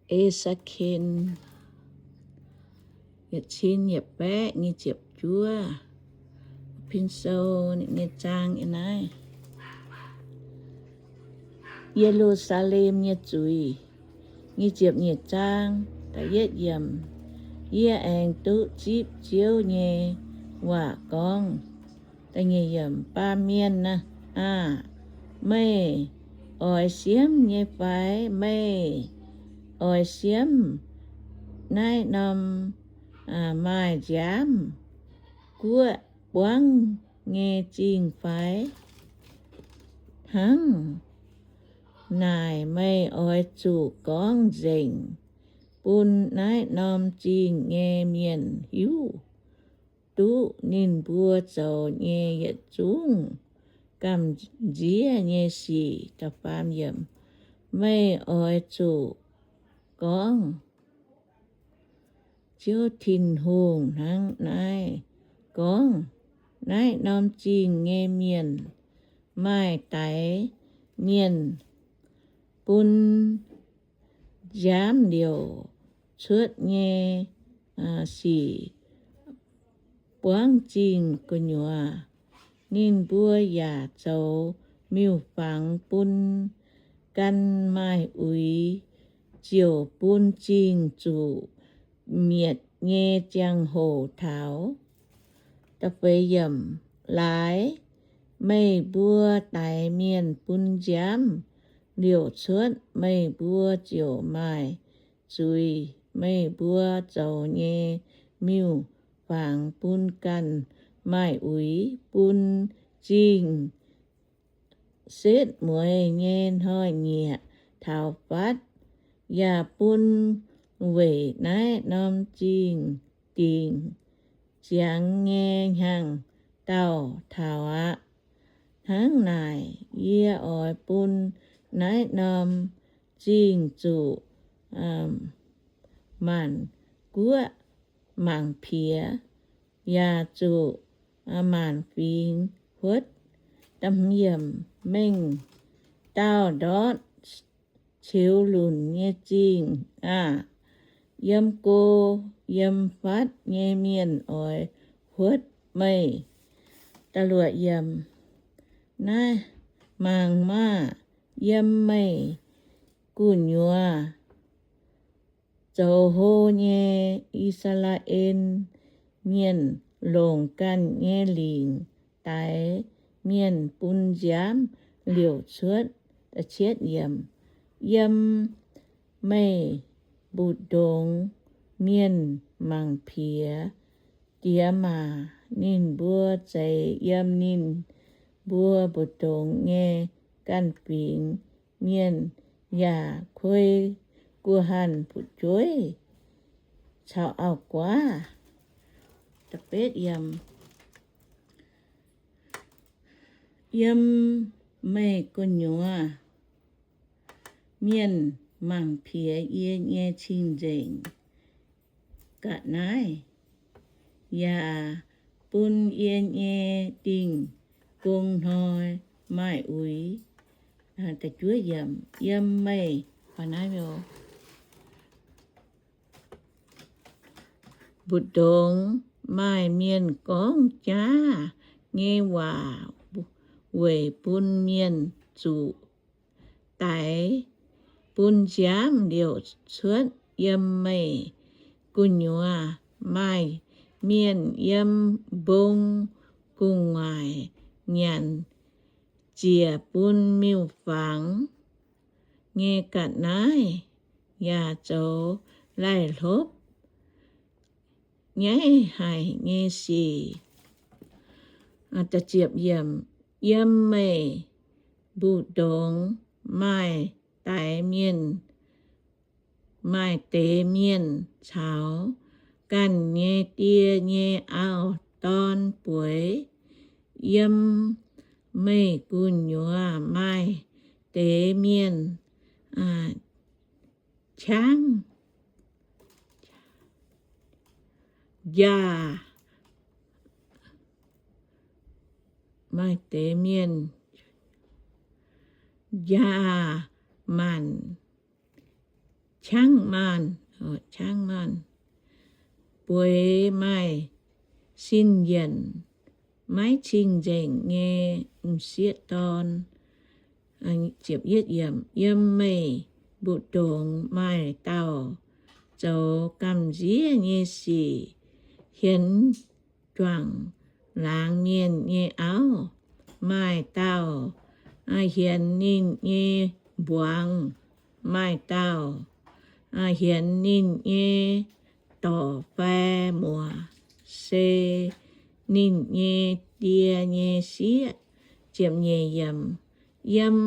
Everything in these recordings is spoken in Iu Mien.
E^se^ken yietc cin yietc baeqv nyic ziepc juov. Pin sou nyei zaang yiem naaiv. Ye^lu^saa^lem nyei zuiz. Nyic ziepc nyeic zaang, da'yietv yiemc. Yie aengx duqv zipv Ziouv nyei waac gorngv, da'nyeic yiemc, Baamh mienh aah! Meih oix siemv nyei fai? Meih oix siemv naaiv norm maaih nziaamv guoqv buangv nyei zingh fai? Hnangv naaic meih oix zuqc gorngv nzengc bun naaiv norm zingh nyei mienh hiuv, duqv ninh mbuo zoux nyei yietc zungv gamh nziev nyei sic. Meih oix zuqc gorngv, Ziouv Tin-Hungh hnangv naaiv gorngv, Naaiv norm zingh nyei mienh maaih daix mienh bun nziaamv liouc cuotv nyei sic buangv zingh gu'nyuoz. Ninh mbuo yaac zoux miuc-fangx bun gan maaih uix, ziouc bun zingh zuqc mietc nyei ziangh hoc taux. Laaix meih mbuo daix mienh bun nziaamv liouc cuotv, meih mbuo ziouc maaih zuiz. Meih mbuo zoux nyei miuc-fangx bun ganh maaih uix, bun zingh setv mueiz nyei hnoi-nyieqc taux fatv, yaac bun weic naaiv norm zingh dingc ziangx nyei hnyangx-daauh taux aqv. Hnangv naaic, yie oix bun naaiv norm zingh zuqc maanc guoqv mangc piex, yaac zuqc maanc fingx huotv. Mengh dauh ndortv ceux lunc nyei zingh aah! Yiem go yiem fatv nyei mienh oix huotv meih. Naaiv mangc maah! Yiem meih gu'nyuoz zoux hlo nyei I^saa^laa^en Mienh longc ganh nyei lingc daix mienh bun nziaamv liouc cuotv. Yiem meih mbu'ndongx mienh mangc piex diex maac, ninh mbuo zeix yiem ninh mbuo mbu'ndongx nyei ganh fingx. Mienh yaac kuei guh hanh fu'jueiv caux auv-guaav. Yiem meih gu'nyuoz mienh mangc piex yie nyei cing-nzengc ga'naaiv, yaac bun yie nyei dingh gong hnoi maaih uix. Yiem meih mbu'ndongx maaih mienh gorngv jaav nyei waac weic bun mienh zuqc daix bun nziaamv liouc cuotv. Yiem meih gu'nyuoz maaih mienh yiem mbong gu'nguaaic nyanc ziec bun miuc-fangx nyei ga'naaiv, yaac zoux laih hlopv nyaiv haic nyei sic. Yiem meih mbu'ndongx maaih daix mienh, maaih deix mienh caux ganh nyei die nyei auv-dorn bueix. Yiem meih gu'nyuoz maaih deix mienh qangv njaah, maaih deix mienh njaah maanc qangv maanh, qangv maanh, bueix maaih sin yienc, maiv cing-nzengc nyei m'sieqv dorn. Yiem meih mbu'ndongx maaih dauh zoux gamh nziev nyei sic, hienx juangc laangz mienh nyei auv. Maaih dauh hienx ninh nyei mbuangz, maaih dauh hienx ninh nyei dorc fai muoc, se ninh nyei die nyei sieqv. Yiem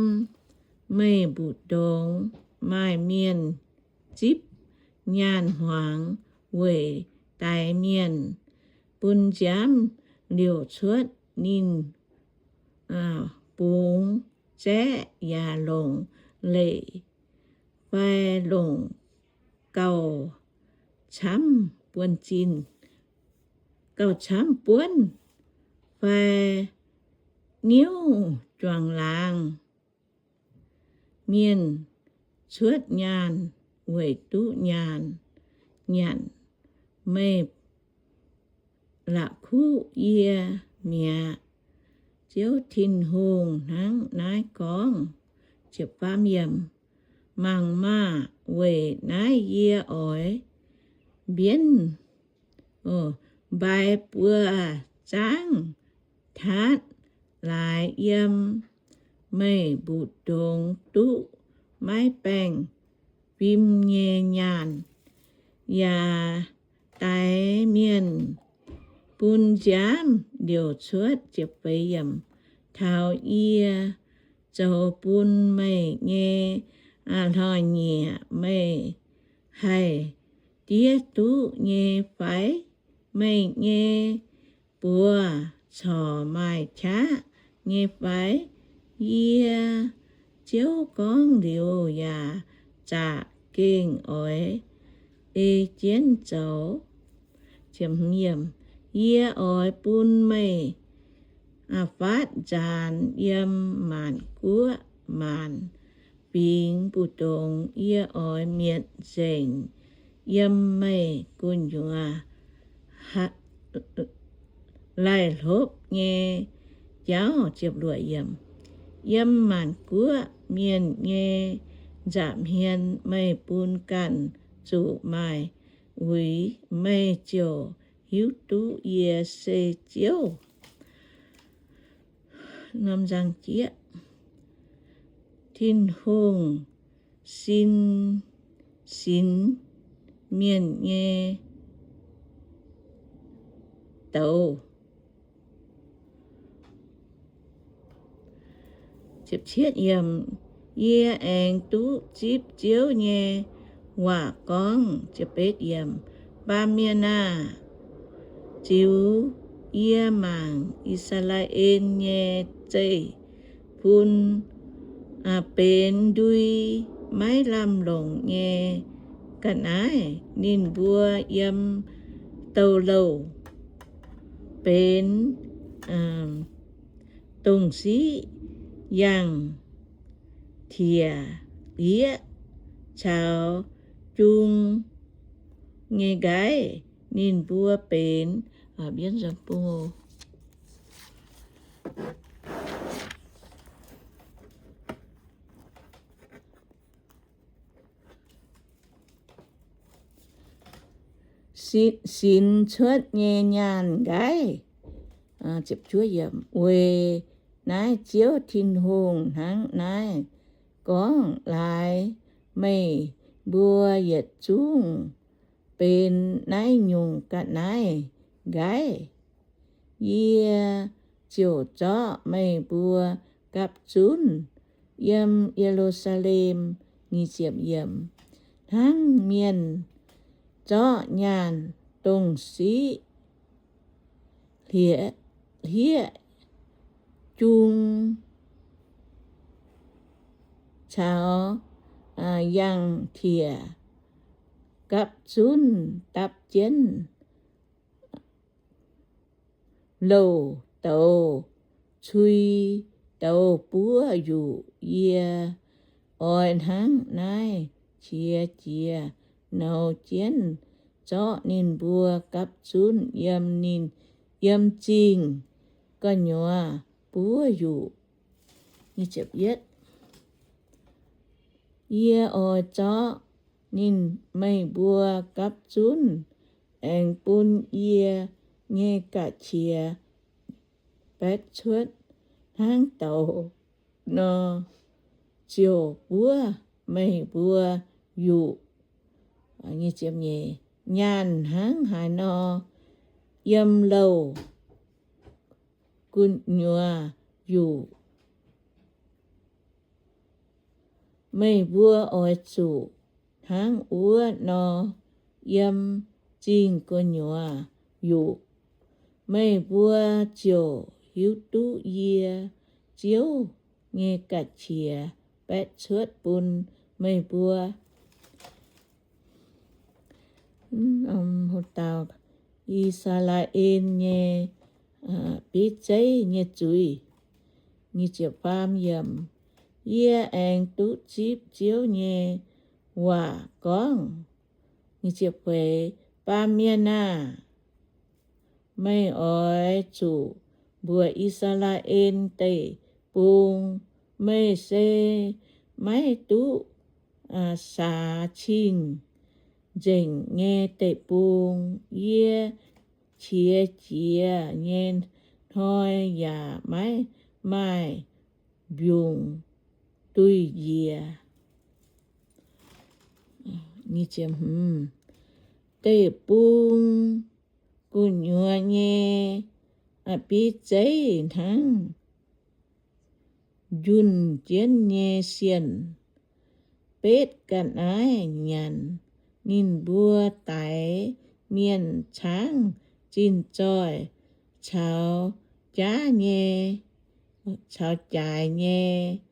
meih mbu'ndongx maaih mienh zipv nyaanh hmuangx weic daix mienh, bun nziaamv liouc cuotv. Ninh bungx zaeqv yaac longc leic fai longc gauh camv buonv-zinh, gauh camv buonv fai niuv juangc laangz mienh cuotv nyaanh weic duqv nyaanh nyanc. Meih la'kuqv yie mi'aqv. Ziouv Tin-Hungh hnangv naaiv gorngv. Mangc maah! Weic naaiv yie oix mbienv mbai buo zaangv tatv laaix yiem meih mbu'ndongx duqv maiv baengh fim nyei nyaanh, yaac daix mienh bun nziaamv liouc cuotv. Taux yie zoux bun meih nyei hloi-nyiec, meih haih diev duqv nyei fai? Meih nyei buoz corc maaih qaqv nyei fai? Yie, Ziouv, gorngv liuz yaac za'gengh oix ei jienv zoux. Yie oix bun meih fatv nzaanx yiem maanc guoqv maanc fingx mbu'ndongx. Yie oix mietc nzengc yiem meih gu'nyuoz laih hlopv nyei jauv. Yiem maanc guoqv mienh nyei nza'hmien meih bun ganh zuqc maaih uix, meih ziouc hiuv duqv yie se Ziouv. Tin-Hungh sin sinx mienh nyei douz. Yie aengx duqv zipv Ziouv nyei waac gorngv, Baamh mienh aah! Ziux yie mangc I^saa^laa^en nyei zeiv-fun benx ndui maiv lamh longc nyei ga'naaiv. Ninh mbuo yiem douz-louh benx dongh siqv yangh tiex lieqv caux jung nyei nqaiv. Ninh mbuo benx sinx cuotv nyei nyaanh nqaiv. Weic naaiv Ziouv Tin-Hungh hnangv naaiv gorngv, Laaix meih mbuo yietc zungv benx naaiv nyungc ga'naaiv nqaiv, yie ziouc zorqv meih mbuo gapv zunv yiem Ye^lu^saa^lem hnangv mienh zorqv nyaanh dongh siqv hlieqv jung caux yangh tiex gapv zunv dapv jienv louh douz cui douz buov yuqc. Yie oix hnangv naaiv qiex jiez nouz jienv zorqv ninh mbuo gapv zunv yiem ninh, yiem zingh gu'nyuoz buov yuqc. Yie oix zorqv ninh, meih mbuo gapv zunv aengx bun yie nyei ga'qiex baetv cuotv hnangv douz nor, ziouc buov meih mbuo yuqc. Nyaanh hnangv haaix nor yiem louh gu'nyuoz yuqc, meih mbuo oix zuqc hnangv wuov nor yiem zingh gu'nyuoz yuqc. Meih mbuo ziouc hiuv duqv yie, Ziouv, nyei ga'qiex baetv cuotv bun meih mbuo. I^saa^laa^en nyei biv zeiv nyei zuiz. Yie aengx duqv zipv Ziouv nyei waac gorngv, Baamh mienh aah! Meih oix zuqc mbuox I^saa^laa^en Deic-Bung, meih se maiv duqv saax cing-nzengc nyei deic-bung. Yie qiex jiez nyei hnoi yaac maiv maaih mbiungc duih njiec. Deic-bung gu'nyuoz nyei biv zeiv hnangv njunh jienv nyei sienh. Betv ga'naaiv nyanc ninh mbuo daix mienh caangv zinh zoih caux jaav nyei, caux jaaix nyei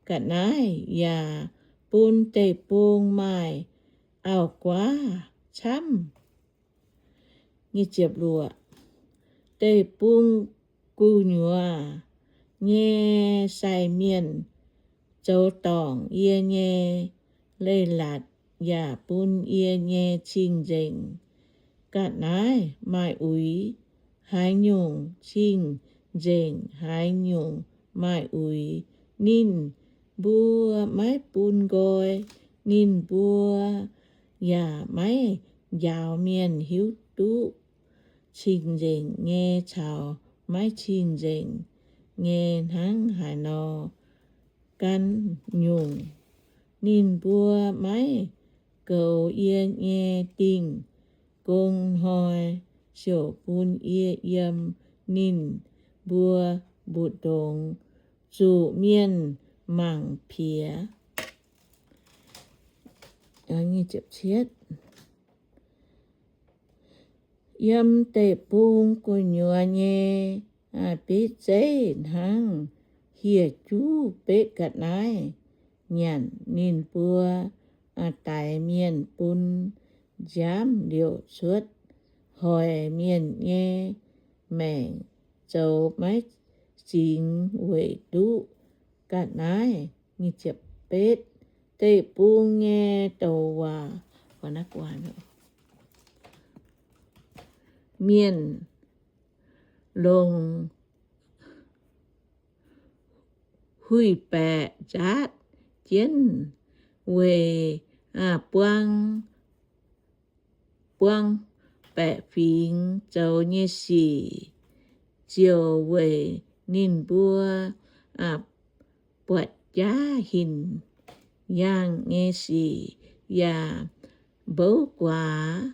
ga'naaiv, yaac bun deic-bung maaih auv-guaav camv. Deic-bung gu'nyuoz nyei sai mienh zoux dorngc yie nyei leiz-latc yaac bun yie nyei cing-nzengc ga'naaiv maaih uix. Haaix nyungc cing-nzengc haaix nyungc maaih uix. Ninh mbuo maiv bun nqoi, ninh mbuo yaac maiv njaaux mienh hiuv duqv cing-nzengc nyei caux maiv cing-nzengc nyei hnangv haaix nor gan nyungc. Ninh mbuo maiv goux yie nyei Dingh Gong Hnoi, ziouc bun yie yiem ninh mbuo mbu'ndongx zuqc mienh mangc piex. Yiem deic-bung gu'nyuoz nyei biv zeiv hnangv hieh juv betv ga'naaiv nyanc ninh mbuo daix mienh bun nziaamv liouc cuotv hoic mienh nyei maengc zoux maiv zingx weic duqv ga'naaiv. Betv deic-bung nyei douc waac, mienh longc huih-baeqc nzaatv jienv weic buang, buang baeqc fingx zoux nyei sic, ziouc weic ninh mbuo buatc jaav hinc yaangh nyei sic yaac mbouv guaax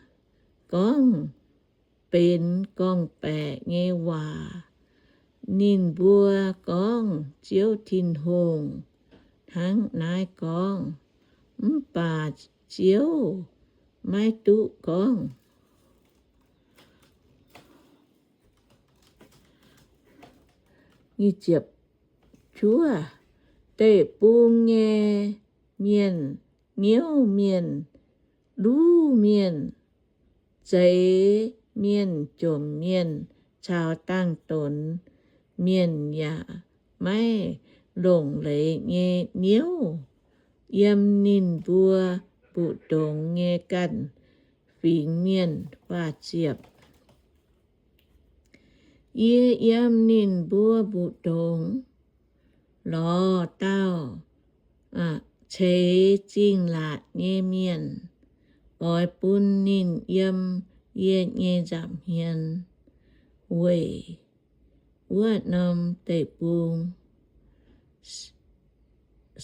gorngv benx gorngv-baeqc nyei waac. Ninh mbuo gorngv Ziouv Tin-Hungh hnangv naaiv gorngv, mv baac Ziouv maiv duqv gorngv. Deic-bung nyei mienh, niouv mienh, luv mienh, zeix mienh, jomc mienh caux dangh donx mienh yaac maiv longc leiz nyei niouv yiem ninh mbuo mbu'ndongx nyei ganh fingx mienh. Faah ziepc. Yie yiem ninh mbuo mbu'ndongx lorz dauh ceix zingh laatc nyei mienh, oix bun ninh yiem yie nyei nza'hmien weic wuov norm deic-bung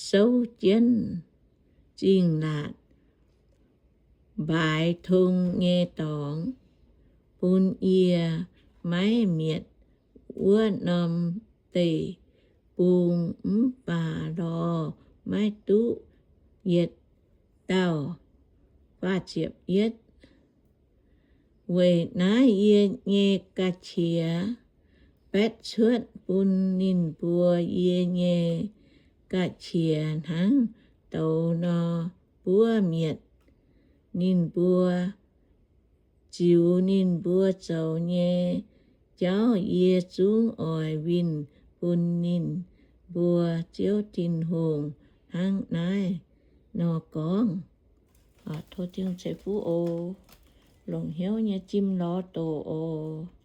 souv jienv zingh laatc mbaaix tong nyei dorngx bun yie maiv mietc wuov norm deic-bung mv baac lorz maiv duqv yietc dauh. Weic naaiv yie nyei ga'qiex baetv cuotv bun ninh mbuo yie nyei ga'qiex hnangv douz nor buov mietc. Ninh mbuo ziux ninh mbuo zoux nyei jauv yie zungv oix winh bun ninh mbuo. Ziouv Tin-Hungh hnangv naaiv nor gorngv. Tov Tin-Hungh ceix fuqv oc. Longc hnyouv nyei jiem lorz doqc oc.